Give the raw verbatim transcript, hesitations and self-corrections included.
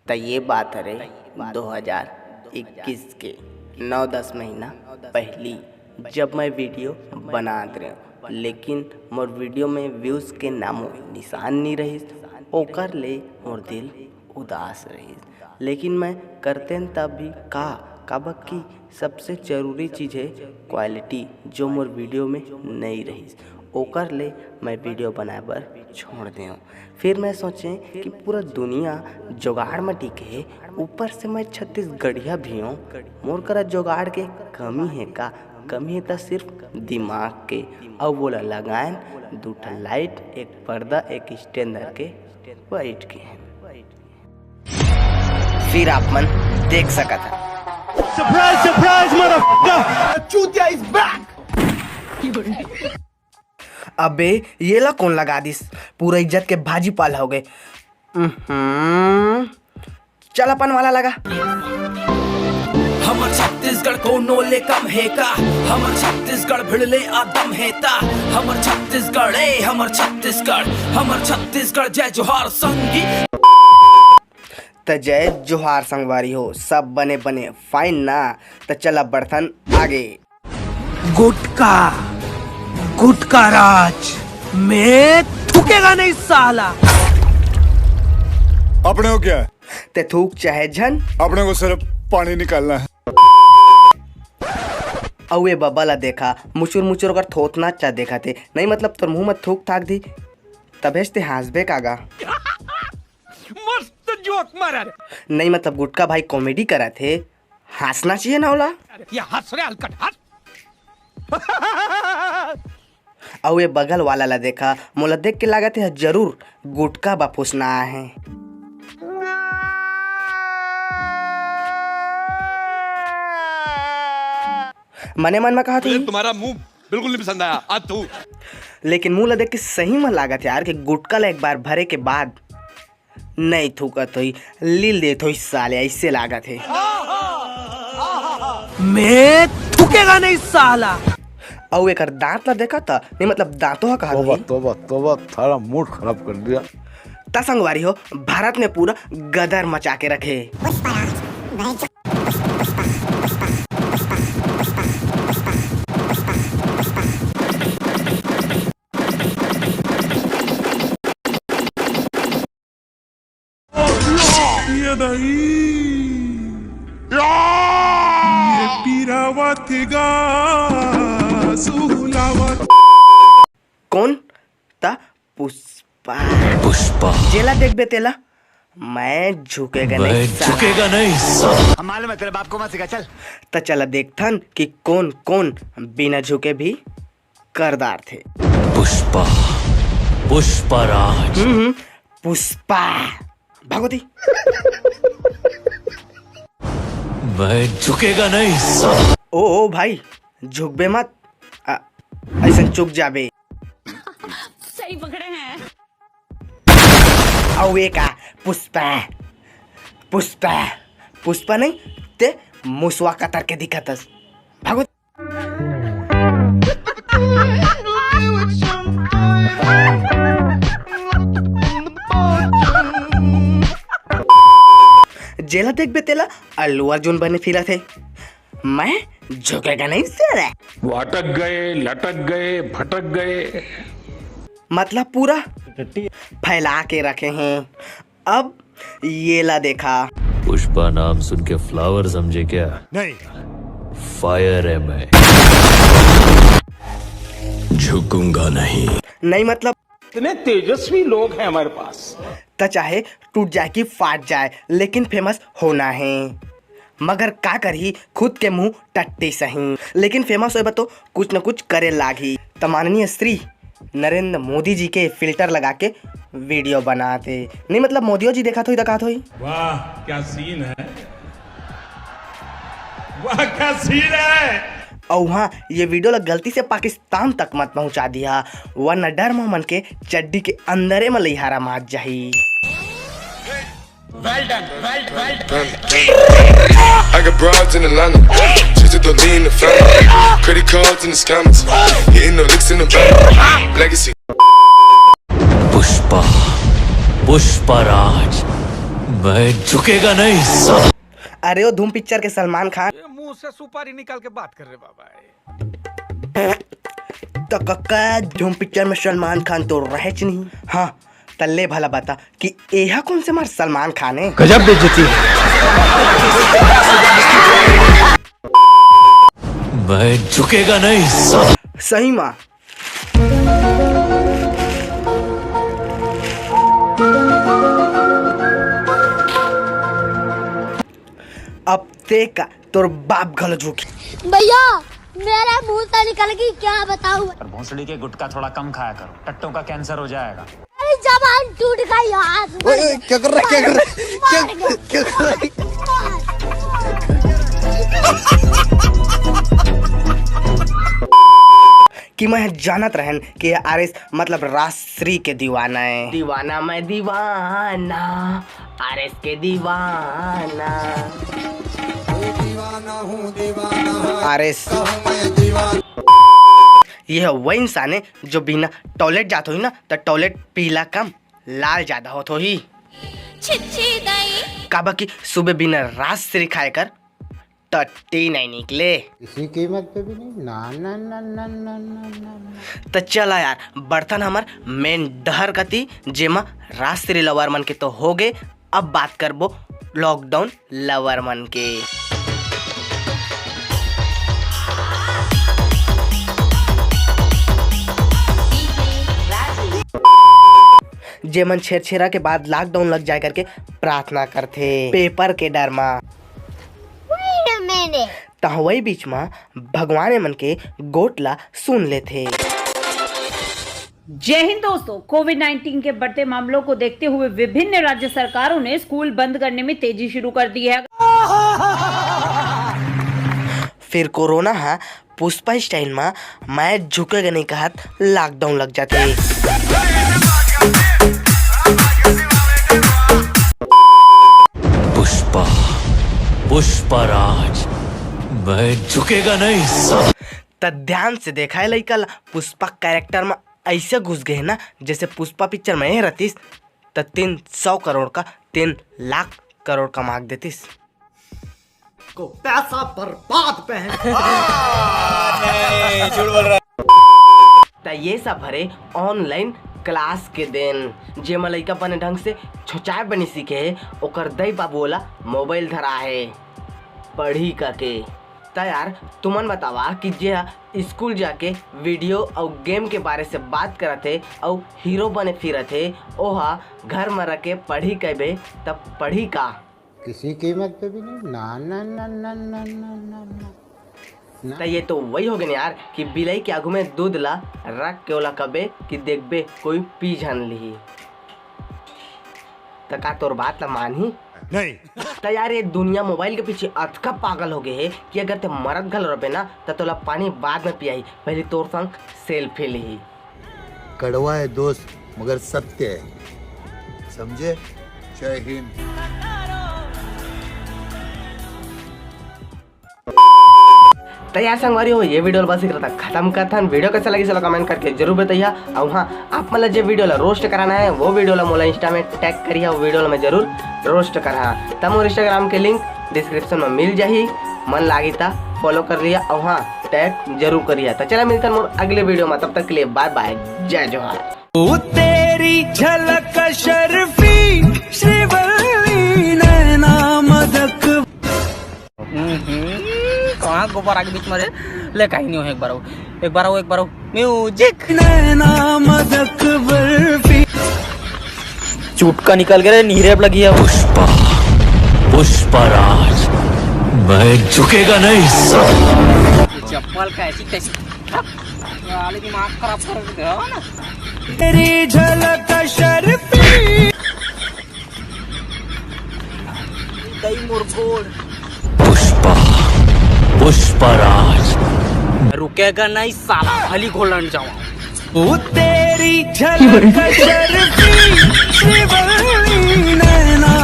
त ये बात हरे दो हज़ार इक्कीस के नौ दस महीना पहिली, जब मैं वीडियो बनात रहेंव, लेकिन मोर वीडियो में व्यूज के नामो निशान नी रहिस, ओकर ले मोर दिल उदास रहिस। लेकिन मैं करतेन तब भी का, काबर कि सबसे जरूरी चीज है क्वालिटी, जो मोर वीडियो में नई रहिस, ओकर ले मैं वीडियो बनाए बर छोड़ देंव। फिर मैं सोचें कि पूरा दुनिया जुगाड़ में टिके हे, ऊपर से मैं छत्तीसगढ़िया भी हूँ। मोर करा जुगाड़ के कमी है का? कमी है त सिर्फ दिमाग के। अउ वोला लगाएन दू ठा लाइट, एक पर्दा, एक स्टैंड धर के बैठ गे हैं। फिर आप मन देख सकत हव। Surprise, surprise, motherfucker! चूतिया is back! अबे, ये ला कौन लगा दिस? पूरा इज्जत के भाजी पाला हो गए। उम्हम्म। चल अपन वाला लगा। हमर छत्तीसगढ़ कोनो ले कम हे का? हमर छत्तीसगढ़ भिड़ले आदम हे ता। हमर छत्तीसगढ़, ए, हमर छत्तीसगढ़, हमर छत्तीसगढ़, जय जोहार संगी। त जय जोहार संगवारी हो, सब बने बने fine ना? त चला बढ़थन आगे। गुटखा, गुटखा राज में थूकेगा नहीं साला। अपने को क्या है? ते थूक चाहे झन, अपने को सिर्फ पानी निकालना है। अउ ए बबा ला देखा, मुचुर मुचुर ओकर थोथना चा देखत हे। नहीं मतलब तोर मुंह में थूक थाक दी, तभेच ते हांसबे कागा। मस्त जोक मारा रे। नहीं मतलब गुटखा भाई कॉमेडी करत हे, हांसना चाहिए ना ओला। ये हंस रे हलकट, हंस। अउ ये बगल वाला ला देखा, मोला देख के लागत हे जरूर गुटखा बा फुसना हे। मने मन में कहा तुझे थी? तुम्हारा मुंह बिल्कुल नहीं पसंद आया, आज तू। लेकिन मुंह ला देख के सही में लागत हे यार कि गुटखा ला एक बार भरे के बाद नहीं थूकत होई, लील देत होई साले, ऐसे लागत हे। में थूकेगा नहीं साला। अउ एकर दांत ला देखा त, नहीं मतलब दांतों हा कहा तोबा, होई। तोबा, तोबा, थारा मूड खराब कर दिया। त संगवारी हो, भारत में पूरा गदर मचा के रखे। पुष्पराज, भाई जो, पुष्पा, पुष्पा, पुष्पा। ये दही, ये पीरावा थेगा, सुहलावा। कौन? त पुष्पा। पुष्पा। जेला देखबे तेला, मैं झुकेगा नहीं मैं साला। झुकेगा नहीं साला। हम मालूम है तेरे बाप को मत सिखा, चल। त चला देखथन कि कौन कौन बिना झुके भी कर डारथे। पुष्पा, पुष्पा राज। हम्म, हम्म, पुष्पा। भागो दी। मैं झुकेगा नहीं साला। ओ, ओ भाई, झुकबे मत। आ, ऐसन चुक जाबे। सही पकड़े हैं। अउ ए का पुष्पा, पुष्पा, पुष्पा नहीं, ते मुसवा कतर के दिखत हस। भागो। जेला देखबे तेला अल्लू अर्जुन बने फिरत हे। मैं झुकेगा नहीं साला। वो अटक गए, लटक गए, भटक गए। मतलब पूरा फैला के रखे हैं। अब ये ला देखा। पुष्पा नाम सुन के फ्लावर समझे क्या? नहीं। फायर है मैं। झुकूंगा नहीं। नहीं मतलब इतने तेजस्वी लोग हैं हमारे पास। त चाहे टूट जाए कि फाट जाए, लेकिन फेमस होना है। मगर का करही, खुद के मुंह टट्टी सही, लेकिन फेमस होए बर तो कुछ न कुछ करे लागही। त माननीय श्री नरेंद्र मोदी जी के फिल्टर लगा के वीडियो बनात हे। नहीं मतलब मोदियो जी देखत होही त कहत होही, वाह क्या सीन है, वाह क्या सीन है। अउ हाँ, ये वीडियो ला गलती से पाकिस्तान तक मत पहुंचा दिहा, वरना डर म मन के चड्डी के अंदरे म लइहारा मात जाही। Well done, well, well done. I got broads in Atlanta. Just to lean the family. Credit cards in the scammers. Hitting the licks in the van. Legacy. Pushpa, Pushpa Raj, मैं झुकेगा नहीं साला। अरे वो धूम पिक्चर के सलमान खान। ये मुंह से सुपारी निकाल के बात कर रहे बाबा। त कक्का, धूम पिक्चर में सलमान खान तो रहेच नहीं। हाँ, त ले भला बता कि एहा कोन से मार सलमान खान हे? गजब बेइज्जती। मैं झुकेगा नहीं साला। सही मा। अब ते का, तोर बाप घलो झुकी। भैया, मेरे मुंह से निकल गई, क्या बताऊं? और भोसड़ी के गुटखा थोड़ा कम खाया करो, टट्टों का कैंसर हो जाएगा। अरे, जबान टूट गई यार। ओए, ओए, क्या कर रहा है, क्या कर रहा है? क्या, क्या कर रहा है? कि मैं जानत रहन कि आर एस मतलब राजश्री के दीवाना है। दीवाना मैं दीवाना, आर एस के दीवाना। R S. ये है वही इंसान है जो बिना टॉयलेट जात होही ना, त टॉयलेट पीला कम लाल ज्यादा होत होही। छिच्छी दाई। काबर कि सुबह बिना राजश्री खाए कर टट्टी नहीं निकले। किसी कीमत पे भी नहीं। ना, ना, ना। त चला यार, बढ़थन हमर मेन डहर कती, जेमा राजश्री लवर मन के तो हो गे, अब बात करबो लॉकडाउन लवर मन के। जेमन छेरछेरा के बाद लॉकडाउन लग जाए करके प्रार्थना करथे पेपर के डर मा। Wait a minute। तहाँ वही बीच मा भगवान मन के गोठ ला सुन लेथे। जय हिंद दोस्तों। कोविड नाइनटीन के बढ़ते मामलों को देखते हुए विभिन्न राज्य सरकारों ने स्कूल बंद करने में तेजी शुरू कर दी है। फिर कोरोना हा पुष्पा स्टाइल मा मैं झुकेगा नहीं कहत लॉकडाउन लग जाथे। पुष्पा, पुष्पा राज, मैं झुकेगा नहीं साला। त ध्यान से देखा है लइका ला, पुष्पा कैरेक्टर में ऐसे घुस गए ना, जैसे पुष्पा पिक्चर में ये रहतीस त तीन सौ करोड़ का तीन लाख करोड़ का मांग देतीस। को पैसा बर्बाद पहन। नहीं, झूठ बोल रहा है। त ये सब हरे ऑनलाइन क्लास के दिन, जेमा लइका बने ढंग से छोचाए बनी सीखे हे, ओकर दई बाबू ओला मोबाइल धरा हे पढ़ी कके। त यार, तुमन बतावा कि जे ह स्कूल जाके वीडियो अउ गेम के बारे से बात करत हे अउ हीरो बने फिरत हे, ओहा घर म रह के पढ़ी कहिबे, तब पढ़ी का? किसी कीमत पे भी नहीं। ना, ना, ना। त ये तो वही हो गए यार कि बिलाई के आगू में दूध ला रख के ओला कबे कि देखबे कोई पी झन लिही। त का तोर बात ला मानही? नहीं। त यार, ये दुनिया मोबाइल के पीछे अतका पागल हो गए हे कि अगर ते मरत घलो रबे ना, त तोला पानी बाद में पियाही, पहले तोर संग सेल्फी लिही। कड़वा है दोस्त, मगर सत्य है, समझे? जय हिंद। त यार संगवारी हो, ये वीडियो बस एक तक खत्म करथन। वीडियो कैसा लगी, चलो कमेंट करके जरूर बताइया। अउ हाँ, आप मन ला जे वीडियो ला रोस्ट कराना है, वो वीडियो ला मोला इंस्टा में टैग करिया, वो वीडियो ला मैं जरूर रोस्ट करहा। त मोर इंस्टाग्राम के लिंक डिस्क्रिप्शन में मिल जाही, मन लागी त फॉलो कर लिया। अउ हाँ, टैग जरूर करिया। त चला मिलथन मोर अगले वीडियो में, तब तक के लिए बाय बाय, जय जोहार। ओ तेरी झलक शर्फी श्रीवल्ली नैना मदक। हम्म, कहाँ गोबर आगे बीच में रे? ले, कहीं नहीं हो, एक बार आओ, एक बार आओ, एक बार आओ। म्यूजिक। नैना मदक बर्फी। चुटका निकल के रे, नीरे अब लगी है। पुष्पा, पुष्पा राज, मैं झुकेगा नहीं साला। ये चप्पल कैसी कैसी, साले दिमाग खराब कर देते हो ना। तेरी झलक शर्फी। दई मोर गोड़। पुष्पा, पुष्पा राज। रुकेगा नहीं साला, भली घोलन जावा। ओ तेरी झलक शर्फी, श्रीवल्ली नैना